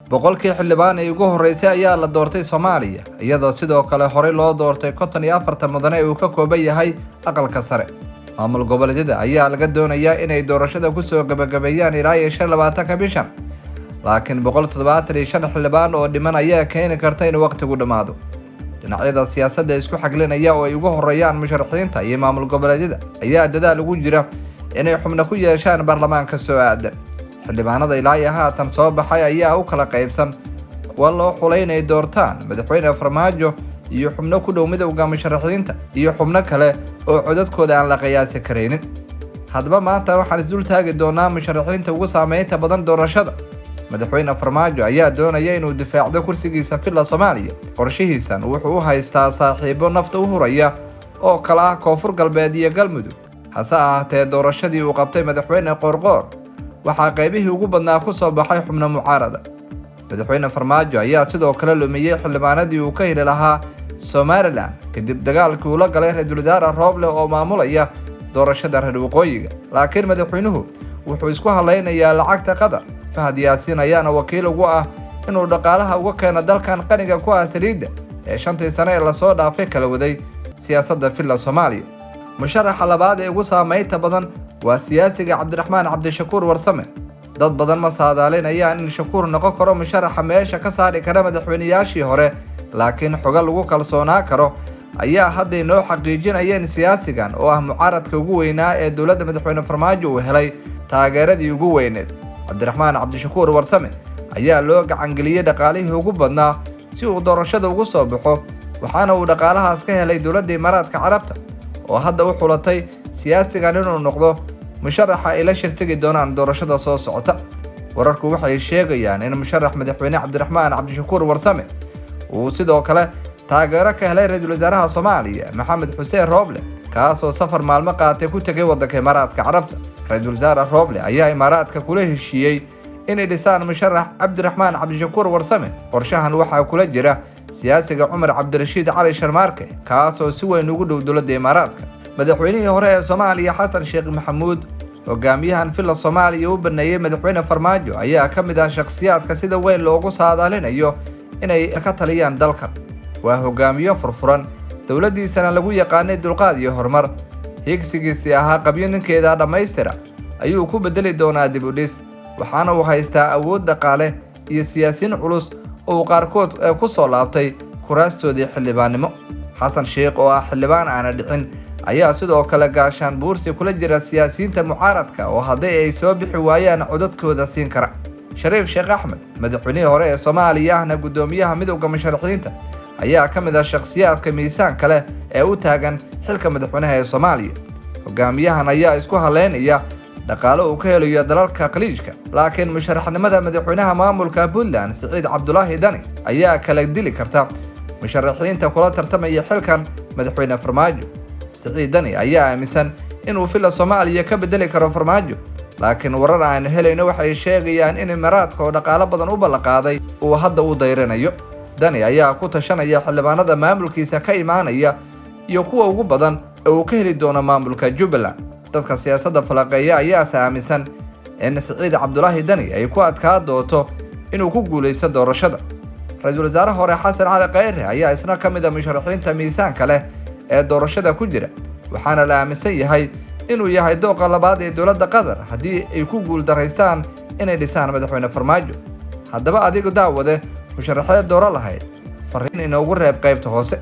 100kii xildhibaan ee ugu horreysay ayaa la doortay Soomaaliya, iyadoo sidoo kale horey loo doortay 54 mudane ee uu ka kooban yahay aqalka sare. Maamul goboleedyada ayaa laga doonayaa inay doorashada kusoo gabagabeeyaan ilaa iyo 25-ka bishan, laakiin 175 xildhibaan oo dhiman ayaa keeni karta in waqtigu dhammaado. Dhinacyada siyaasadda isku xaglinaya oo ay ugu horeeyaan musharaxiinta iyo maamul goboleedyada ayaa dadaal ugu jira inay xubno ku yeeshaan baarlamaanka soo aadan. Xildhibaanada ilaa iyo haatan soo baxay ayaa u kala qaybsan kuwa loo xulay inay doortaan madaxweyne Farmaajo iyo xubno ku dhow midowda musharaxiinta iyo xubno kale oo codadkooda aan la qiyaasi karaynin. Haddaba maanta waxaan isdul taagi doonaa musharaxiinta ugu saameynta badan doorashada. Madaxweyne Farmaajo ayaa doonaya inuu difaacdo kursigiisa Villa Soomaaliya. Qorshihiisan wuxuu u haystaa saaxiibo nafta u huraya oo kala ah Koonfur Galbeed iyo Galmudug. Hase ahaatee, doorashadii uu qabtay madaxweyne Qoorqoor waxaa qaybihii ugu badnaa ku soo baxay xubno mucaarada. Madaxweyne Farmaajo ayaa sidoo kale lumiyey xildhibaanadii uu ka heli lahaa Somaliland kadib dagaalkii uu la galay ra-iisul wasaare Rooble oo maamulaya doorashada reer waqooyiga. Laakiin madaxweynuhu wuxuu isku hadlaynayaa lacagta Qatar. Fahad Yaasiin ayaana wakiil ugu ah inuu dhaqaalaha uga keeno dalkan qaniga ku ah saliidda ee 5tii sane ee lasoo dhaafay kala waday siyaasadda Villa Soomaaliya. Musharaxa labaad ee ugu saameynta badan waa siyaasiga Cabdiraxmaan Cabdishakuur Warsame. Dad badan ma saadaalinayaan in Shakuur noqon karo musharaxa meesha ka saari kara madaxweynayaashii hore, laakiin xogo lagu kalsoonaa karo ayaa hadda inoo xaqiijinaya in siyaasigan oo ah mucaaradka ugu weynaa ee dowladda madaxweyne Farmaajo uu helay taageeradii ugu weyneed. Cabdiraxmaan Cabdishakuur Warsame ayaa loo gacangeliyey dhaqaalihii ugu badnaa si uu doorashada ugu soo baxo, waxaana uu dhaqaalahaas ka helay dowladda Imaaraadka Carabta oo hadda u xulatay siyaasigan inuu noqdo musharaxa ay la shirtegi doonaan doorashada soo socota. Wararku waxay sheegayaan in musharax madaxweyne Cabdiraxmaan Cabdishakuur Warsame uu sidoo kale taageero ka helay ra-iisul wasaaraha Soomaaliya Maxamed Xuseen Rooble, kaasoo safar maalmo qaatay ku tegay waddanka Imaaraadka Carabta. Ra-iisul wasaare Rooble ayaa Imaaraadka kula heshiiyey inay dhisaan musharax Cabdiraxmaan Cabdishakuur Warsame. Qorshahan waxaa kula jira siyaasiga Cumar Cabdirashiid Cali Sharmaarke, kaasoo si weyn ugu dhow dowladda Imaaraadka. Madaxweynihii hore ee Soomaaliya Xasan Sheekh Maxamuud, hogaamiyahan Villa Soomaaliya u baneeyey madaxweyne Farmaajo, ayaa ka mid ah shakhsiyaadka sida weyn loogu saadaalinayo inay ka taliyaan dalka. Waa hogaamiyo furfuran, dowladdiisana lagu yaqaanay dulqaad iyo horumar. Higsigiisii ahaa qabyo ninkeeda dhammaystira ayuu ku bedeli doonaa dib u dhis, waxaana uu haystaa awood dhaqaale iyo siyaasiyiin culus oo uu qaarkood ku soo laabtay kuraastoodii xildhibaannimo. Xasan Sheekh oo ah xildhibaan aana dhicin ayaa sidoo kale gaashaan buursi kula jira siyaasiyiinta mucaaradka oo haddii ay soo bixi waayaan codadkooda siin kara. Shariif Sheekh Axmed, madaxweynihii hore ee Soomaaliya ahna guddoomiyaha midowda musharaxiinta, ayaa ka mid ah shakhsiyaadka miisaanka leh ee u taagan xilka madaxweynaha ee Soomaaliya. Hogaamiyahan ayaa isku haleynaya dhaqaalo uu ka helayo dalalka Khaliijka, laakiin musharaxnimada madaxweynaha maamulka Puntland Siciid Cabdulaahi Dani ayaa kala dili karta musharaxiinta kula tartamaya xilkan madaxweyne Farmaajo. Siciid Dani ayaa aaminsan inuu Villa Soomaaliya ka bedeli karo Farmaajo, laakiin warar aanu helayno waxay sheegayaan in Imaaraadka oo dhaqaalo badan u ballanqaaday uu hadda u dayrinayo. Dani ayaa ku tashanaya xildhibaanada maamulkiisa ka imaanaya iyo kuwa ugu badan ee uu ka heli doono maamulka Jubbaland. Dadka siyaasadda falaqeeya ayaase aaminsan in Siciid Cabdulaahi Dani ay ku adkaa doonto inuu ku guulaysto doorashada. Ra-iisul wasaare hore Xasan Cali Khayre ayaa isna ka mid ah musharaxiinta miisaanka leh ee doorashada ku jira, waxaana la aaminsan yahay inuu yahay dooqa labaad ee dowladda Qatar haddii ay ku guuldaraystaan inay dhisaan madaxweyne Farmaajo. Haddaba adigu daawade, musharaxeed dooro lahayd? Fariin inoogu reeb qaybta hoose.